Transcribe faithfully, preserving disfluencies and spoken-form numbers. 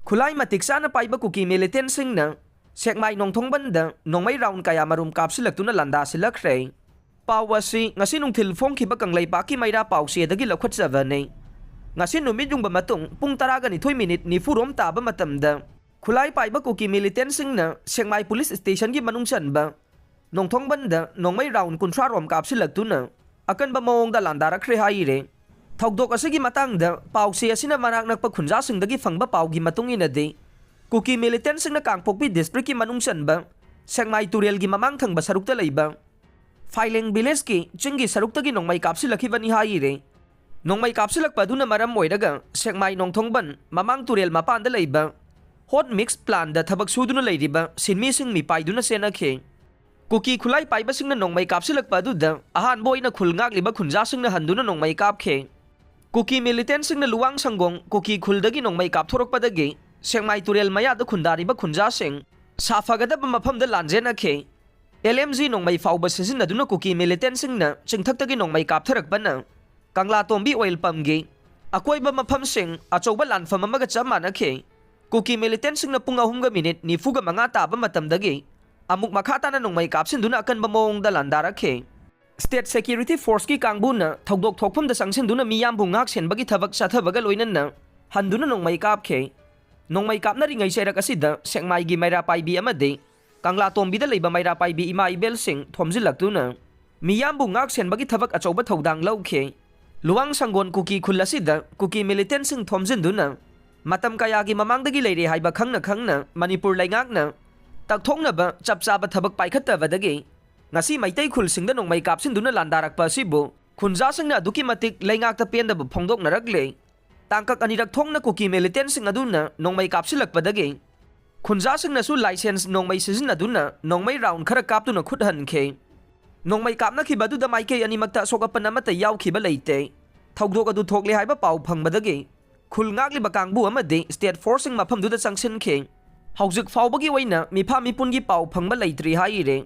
ꯈꯨꯠꯂꯥꯏ ꯃꯇꯤꯛ ꯆꯥꯅ ꯄꯥꯏꯕ ꯀꯨꯀꯤ ꯃꯤꯂꯤꯇꯦꯟꯁꯤꯡꯅ ꯁꯦꯛꯃꯥꯏ ꯅꯣꯡꯊꯣꯡꯕꯟꯗ ꯅꯣꯡꯃꯩ ꯔꯥꯎꯟ ꯀꯌꯥꯃꯔꯨꯝ ꯀꯥꯞꯁꯤꯜꯂꯛꯇꯨꯅ ꯂꯥꯟꯗꯥꯁꯤꯜꯂꯛꯈ꯭ꯔꯦ꯫ ꯄꯥꯎ ꯑꯁꯤ ꯉꯁꯤ ꯅꯨꯡꯊꯤꯜ ꯐꯣꯡꯈꯤꯕ ꯀꯪꯂꯩꯄꯥꯛꯀꯤ ꯃꯩꯔꯥ ꯄꯥꯎꯆꯦꯗꯒꯤ ꯂꯧꯈꯠꯆꯕꯅꯤ꯫ ꯉꯁꯤ ꯅꯨꯃꯤꯠ ꯌꯨꯡꯕ ꯃꯇꯨꯡ ꯄꯨꯡ ꯇꯔꯥꯒ ꯅꯤꯊꯣꯏ ꯃꯤꯅꯤꯠ ꯅꯤꯐꯨꯔꯣꯝ ꯇꯥꯕ ꯃꯇꯝꯗ ꯈꯨꯠꯂꯥꯏ ꯄꯥꯏꯕ ꯀꯨꯀꯤ ꯃꯤꯂꯤꯇꯦꯟꯁꯤꯡꯅ ꯁꯦꯛꯃꯥꯏ ꯄꯨꯂꯤꯁ ꯁ꯭ꯇꯦꯁꯟꯒꯤ ꯃꯅꯨꯡ ꯆꯟꯕ ꯅꯣꯡꯊꯣꯡꯕꯟꯗ ꯅꯣꯡꯃꯩ ꯔꯥꯎꯟ ꯀꯨꯟꯊ꯭ꯔꯥ ꯔꯣꯝ ꯀꯥꯞꯁꯤꯜꯂꯛꯇꯨꯅ ꯑꯀꯟꯕ ꯃꯑꯣꯡꯗ ꯂꯥꯟꯗꯥꯔꯛꯈ꯭ꯔꯦ ꯍꯥꯏꯔꯦ꯫ ꯊꯧꯗꯣꯛ ꯑꯁꯤꯒꯤ ꯃꯇꯥꯡꯗ ꯄꯥꯎꯆꯦ ꯑꯁꯤꯅ ꯃꯅꯥꯛ ꯅꯛꯄ ꯈꯨꯟꯖꯥꯁꯤꯡꯗꯒꯤ ꯐꯪꯕ ꯄꯥꯎꯒꯤ ꯃꯇꯨꯡ ꯏꯟꯅꯗꯤ, ꯀꯨꯀꯤ ꯃꯤꯂꯤꯇꯦꯟꯁꯤꯡꯅ ꯀꯥꯡꯄꯣꯛꯄꯤ ꯗꯤꯁꯇ꯭ꯔꯤꯛꯀꯤ ꯃꯅꯨꯡ ꯆꯟꯕ ꯁꯦꯛꯃꯥꯏ ꯇꯨꯔꯦꯜꯒꯤ ꯃꯃꯥꯡ ꯊꯪꯕ ꯁꯔꯨꯛꯇ ꯂꯩꯕ ꯐꯥꯏꯂꯦꯡ ꯚꯤꯂꯦꯖꯀꯤ ꯆꯤꯡꯒꯤ ꯁꯔꯨꯛꯇꯒꯤ ꯅꯣꯡꯃꯩ ꯀꯥꯞꯁꯤꯜꯂꯛꯈꯤꯕꯅꯤ ꯍꯥꯏꯔꯦ꯫ ꯅꯣꯡꯃꯩ ꯀꯥꯞꯁꯤꯜꯂꯛꯄ ꯑꯗꯨꯅ ꯃꯔꯝ ꯑꯣꯏꯔꯒ ꯁꯦꯛꯃꯥꯏ ꯅꯣꯡꯊꯣꯡꯕꯟ ꯃꯃꯥꯡ ꯇꯨꯔꯦꯜ ꯃꯄꯥꯟꯗ ꯂꯩꯕ ꯍꯣꯠ ꯃꯤꯛꯁ ꯄ꯭ꯂꯥꯟꯗ ꯊꯕꯛ ꯁꯨꯗꯨꯅ ꯂꯩꯔꯤꯕ ꯁꯤꯟꯃꯤꯁꯤꯡ ꯃꯤꯄꯥꯏꯗꯨꯅ ꯆꯦꯟꯅꯈꯤ꯫ ꯀꯨꯀꯤ ꯈꯨꯠꯂꯥꯏ ꯄꯥꯏꯕꯁꯤꯡꯅ ꯅꯣꯡꯃꯩ ꯀꯥꯞꯁꯤꯜꯂꯛꯄ ꯑꯗꯨꯗ ꯑꯍꯥꯟꯕ ꯑꯣꯏꯅ ꯈꯨꯜ ꯉꯥꯛꯂꯤꯕ ꯈꯨꯟꯖꯥꯁꯤꯡꯅ ꯍꯟꯗꯨꯅ ꯅꯣꯡꯃꯩ ꯀꯥꯞꯈꯤ꯫ ꯀꯨꯀꯤ ꯃꯤꯂꯤꯇꯦꯟꯁꯤꯡꯅ ꯂꯨꯋꯥꯡ ꯁꯪꯒꯣꯡ ꯀꯨꯀꯤ ꯈꯨꯜꯗꯒꯤ ꯅꯣꯡꯃꯩ ꯀꯥꯞꯊꯣꯔꯛꯄꯗꯒꯤ ꯁꯦꯛꯃꯥꯏ ꯇꯨꯔꯦꯜ ꯃꯌꯥꯗ ꯈꯨꯟꯗꯥꯔꯤꯕ ꯈꯨꯟꯖꯥꯁꯤꯡ ꯁꯥꯐꯒꯗꯕ ꯃꯐꯝꯗ ꯂꯥꯟꯖꯦꯟꯅꯈꯤ꯫ ꯑꯦꯜ ꯑꯦꯝ ꯖꯤ ꯅꯣꯡꯃꯩ ꯐꯥꯎꯕ ꯁꯤꯖꯤꯟꯅꯗꯨꯅ ꯀꯨꯀꯤ ꯃꯤꯂꯤꯇꯦꯟꯁꯤꯡꯅ ꯆꯤꯡꯊꯛꯇꯒꯤ ꯅꯣꯡꯃꯩ ꯀꯥꯞꯊꯔꯛꯄꯅ ꯀꯪꯂꯥꯇꯣꯝꯕꯤ ꯑꯣꯏꯜ ꯄꯝꯒꯤ ꯑꯀꯣꯏꯕ ꯃꯐꯝꯁꯤꯡ ꯑꯆꯧꯕ ꯂꯥꯟꯐꯝ ꯑꯃꯒ ꯆꯞ ꯃꯥꯟꯅꯈꯤ꯫ ꯀꯨꯀꯤ ꯃꯤꯂꯤꯇꯦꯟꯁꯤꯡꯅ ꯄꯨꯡ ꯑꯍꯨꯝꯒ ꯃꯤꯅꯤꯠ ꯅꯤꯐꯨꯒ ꯃꯉꯥ ꯇꯥꯕ ꯃꯇꯝꯗꯒꯤ ꯑꯃꯨꯛ ꯃꯈꯥ ꯇꯥꯅ ꯅꯣꯡꯃꯩ ꯀꯥꯞꯁꯤꯟꯗꯨꯅ ꯑꯀꯟꯕ ꯃꯑꯣꯡꯗ ꯂꯥꯟꯗꯥꯔꯛꯈꯤ꯫ ꯁ꯭ꯇꯦꯠ ꯁꯦꯀ꯭ꯌꯨꯔꯤꯇꯤ ꯐꯣꯔꯁꯀꯤ ꯀꯥꯡꯕꯨꯅ ꯊꯧꯗꯣꯛ ꯊꯣꯛꯐꯝꯗ ꯆꯪꯁꯤꯟꯗꯨꯅ ꯃꯤꯌꯥꯝꯕꯨ ꯉꯥꯛ ꯁꯦꯟꯕꯒꯤ ꯊꯕꯛ ꯆꯠꯊꯕꯒ ꯂꯣꯏꯅꯅ ꯍꯟꯗꯨꯅ ꯅꯣꯡꯃꯩ ꯀꯥꯞꯈꯤ꯫ ꯅꯣꯡꯃꯩ ꯀꯥꯞꯅꯔꯤꯉꯩ ꯆꯩꯔꯛ ꯑꯁꯤꯗ ꯁꯦꯛꯃꯥꯏꯒꯤ ꯃꯩꯔꯥ ꯄꯥꯏꯕꯤ ꯑꯃꯗꯤ ꯀꯪꯂꯥꯇꯣꯝꯕꯤꯗ ꯂꯩꯕ ꯃꯩꯔꯥ ꯄꯥꯏꯕꯤ ꯏꯃꯥ ꯏꯕꯦꯜꯁꯤꯡ ꯊꯣꯝꯖꯤꯜꯂꯛꯇꯨꯅ ꯃꯤꯌꯥꯝꯕꯨ ꯉꯥꯛ ꯁꯦꯟꯕꯒꯤ ꯊꯕꯛ ꯑꯆꯧꯕ ꯊꯧꯗꯥꯡ ꯂꯧꯈꯤ꯫ ꯂꯨꯋꯥꯡ ꯁꯪꯒꯣꯟ ꯀꯨꯀꯤ ꯈꯨꯜ ꯑꯁꯤꯗ ꯀꯨꯀꯤ ꯃꯤꯂꯤꯇꯦꯟꯁꯤꯡ ꯊꯣꯝꯖꯤꯟꯗꯨꯅ ꯃꯇꯝ ꯀꯌꯥꯒꯤ ꯃꯃꯥꯡꯗꯒꯤ ꯂꯩꯔꯦ ꯍꯥꯏꯕ ꯈꯪꯅ ꯈꯪꯅ ꯃꯅꯤꯄꯨꯔ ꯂꯩꯉꯥꯛꯅ ꯇꯛꯊꯣꯛꯅꯕ ꯆꯞ ꯆꯥꯕ ꯊꯕꯛ ꯄꯥꯏꯈꯠꯇꯕꯗꯒꯤ ꯉꯁꯤ ꯃꯩꯇꯩ ꯈꯨꯜꯁꯤꯡꯗ ꯅꯣꯡꯃꯩ ꯀꯥꯞꯁꯤꯟꯗꯨꯅ ꯂꯥꯟꯗꯥꯔꯛꯄ ꯑꯁꯤꯕꯨ ꯈꯨꯟꯖꯥꯁꯤꯡꯅ ꯑꯗꯨꯛꯀꯤ ꯃꯇꯤꯛ ꯂꯩꯉꯥꯛꯇ ꯄꯦꯟꯗꯕ ꯐꯣꯡꯗꯣꯛꯅꯔꯛꯂꯦ꯫ ꯇꯥꯡꯀꯛ ꯑꯅꯤꯔꯛ ꯊꯣꯛꯅ ꯀꯨꯀꯤ ꯃꯤꯂꯤꯇꯦꯟꯁꯤꯡ ꯑꯗꯨꯅ ꯅꯣꯡꯃꯩ ꯀꯥꯞꯁꯤꯜꯂꯛꯄꯗꯒꯤ ꯈꯨꯟꯖꯥꯁꯤꯡꯅꯁꯨ ꯂꯥꯏꯁꯦꯟꯁ ꯅꯣꯡꯃꯩ ꯁꯤꯖꯤꯟꯅꯗꯨꯅ ꯅꯣꯡꯃꯩ ꯔꯥꯎꯟ ꯈꯔ ꯀꯥꯞꯇꯨꯅ ꯈꯨꯠ ꯍꯟꯈꯤ꯫ ꯅꯣꯡꯃꯩ ꯀꯥꯞꯅꯈꯤꯕ ꯑꯗꯨꯗ ꯃꯥꯏꯀꯩ ꯑꯅꯤꯃꯛꯇ ꯑꯁꯣꯛ ꯑꯄꯟ ꯑꯃꯠꯇ ꯌꯥꯎꯈꯤꯕ ꯂꯩꯇꯦ꯫ ꯊꯧꯗꯣꯛ ꯑꯗꯨ ꯊꯣꯛꯂꯦ ꯍꯥꯏꯕ ꯄꯥꯎ ꯐꯪꯕꯗꯒꯤ ꯈꯨꯜ ꯉꯥꯛꯂꯤꯕ ꯀꯥꯡꯕꯨ ꯑꯃꯗꯤ ꯁ꯭ꯇꯦꯠ ꯐꯣꯔꯁꯁꯤꯡ ꯃꯐꯝꯗꯨꯗ ꯆꯪꯁꯤꯟꯈꯤ꯫ ꯍꯧꯖꯤꯛ ꯐꯥꯎꯕꯒꯤ ꯑꯣꯏꯅ ꯃꯤꯐꯥ ꯃꯤꯄꯨꯟꯒꯤ ꯄꯥꯎ ꯐꯪꯕ ꯂꯩꯇ꯭ꯔꯤ ꯍꯥꯏꯔꯤ꯫